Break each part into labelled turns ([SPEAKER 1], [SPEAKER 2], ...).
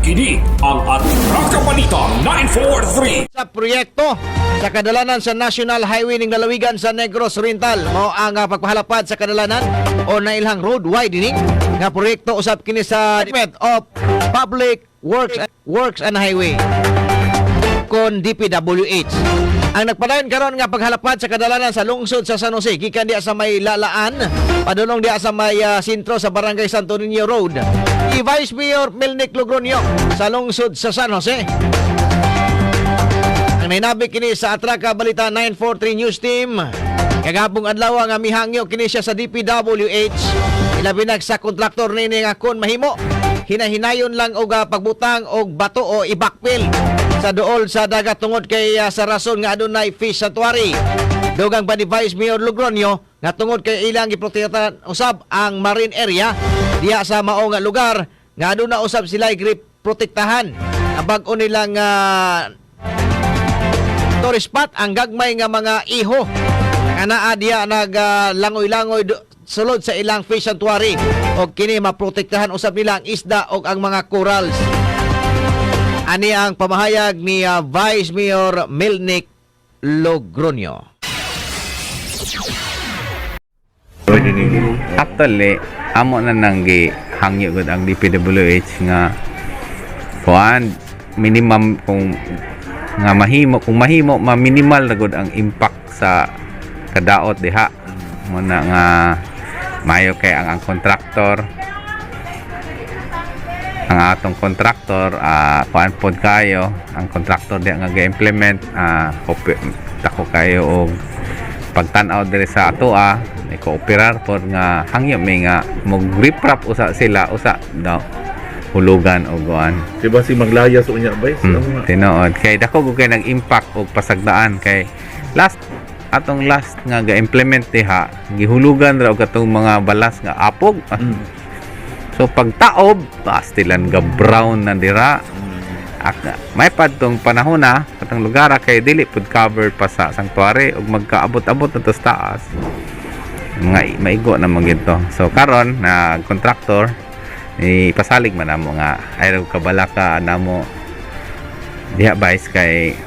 [SPEAKER 1] Kini ang Atraka Balita 943.
[SPEAKER 2] Sa proyekto sa kadalanan sa National Highway ning lalawigan sa Negros Oriental, mao ang pagpahalapad sa kadalanan o nailhang road widening nga proyekto usab kini sa Department of Public Works and Highway kon DPWH. Ang nagpadayon karon nga paghalapad sa kadalanan sa lungsod sa San Jose gikan diha sa may Lalaan padulong diha sa may sentro sa Barangay Santo Niño Road. I Vice Mayor Milnik Logroño sa lungsod sa San Jose. Ang nainabi kini sa Atraka Balita 943 News Team. Kagahapong adlaw nga mihangyo kini siya sa DPWH. Ilabi na sa kontraktor nini nga kon mahimo hinahinayon lang og pagbutang og bato o i-backfill sa duol sa dagat tungod kay sa rason nga adunay fish sanctuary. Dugang pa ni Vice Mayor Logroño nga tungod kay ilang giprotektahan usab ang marine area diha sa mao nga lugar nga aduna usab sila protektahan ang bag-o nilang tourist spot, ang gagmay nga mga iho nga naa diya naglangoy-langoy sulod sa ilang fish sanctuary og kini maprotektahan usab nila ang isda og ang mga corals. Ani ang pamahayag ni Vice Mayor Milnik Logroño.
[SPEAKER 3] Actually, amo na nang gi hangyo gud ang DPWH nga kuan minimum kung nga mahimo, kung mahimo ma-minimal na gud ang impact sa kadaot diha muna nga mayo kay ang contractor, ang atong contractor, kuan pod kayo ang contractor diha nga ga-implement, dako kayo og pagtan-aw diri sa atoa ni kooperar pod nga hangyo mi nga mo riprap usa sila usa daw hulugan og kuan.
[SPEAKER 4] Diba si maglayas unya ba?
[SPEAKER 3] Tinuod kay dako gud kay nag-impact og pasagdaan kay last atong last nga ga-implement diha gihulugan ra og katong mga balas nga apog. So pagtaob pastilan ga brown na dira. May padtong panahon na katong lugar kay dili pud covered pa sa sanctuary ug magkaabot-abot na to sa taas, mga maigo na man gid to. So karon na contractor ipasalig man namo nga ay kabalaka namo diha, Vice, kay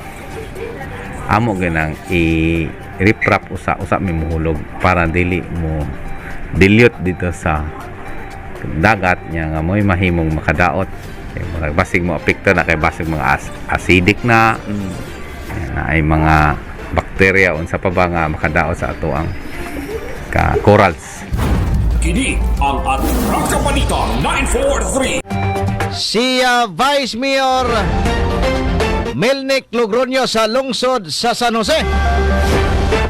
[SPEAKER 3] amo ganang i riprap usa usa mi muhulog para dili mo dilute dito sa dagat niya nga mo'y mahimong makadaot kay murag basig mo apekto na kay basig mga acidic na ay mga bakterya unsa pa ba nga makadaot sa ato ang ka corals.
[SPEAKER 1] Kini ang Atraka Balita 943.
[SPEAKER 2] Si Vice Mayor Milnik Logroño sa lungsod sa San Jose.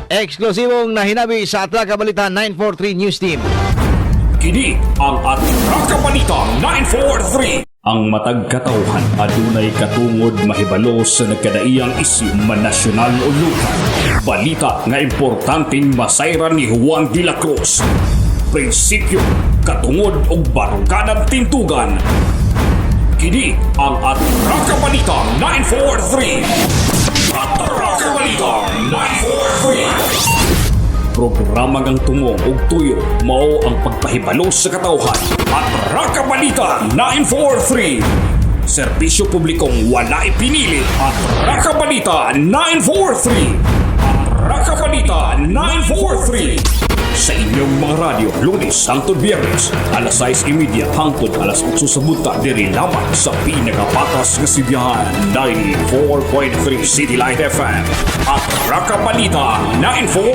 [SPEAKER 2] Eksklusibong nahinabi sa Atraka Balita 943 News Team.
[SPEAKER 1] Kini ang Atraka Balita 943. Ang matag katawhan adunay katungod mahibalo sa nagkadaiyang isyu man nasyonal o lokal. Balita nga importanteng masayran ni Juan de la Cruz. Prinsipyo, katungod ug baruganan tintugan. Kini ang Atraka Balita 943. Atraka Balita 943. Programa ngang tumong ug tuyo mao ang pagpahibalo sa katawhan. Atraka Balita 943. Serbisyo publikong walay pinili. Atraka Balita 943. Atraka Balita 943. Sa inyong mga radyo, Lunes hangtod Biyernes, alas 6:30 hangtod alas 8 sa buntag, diri lamang sa pinakapatas nga sibihan, 94.3 City Light FM. Atraka Balita 94.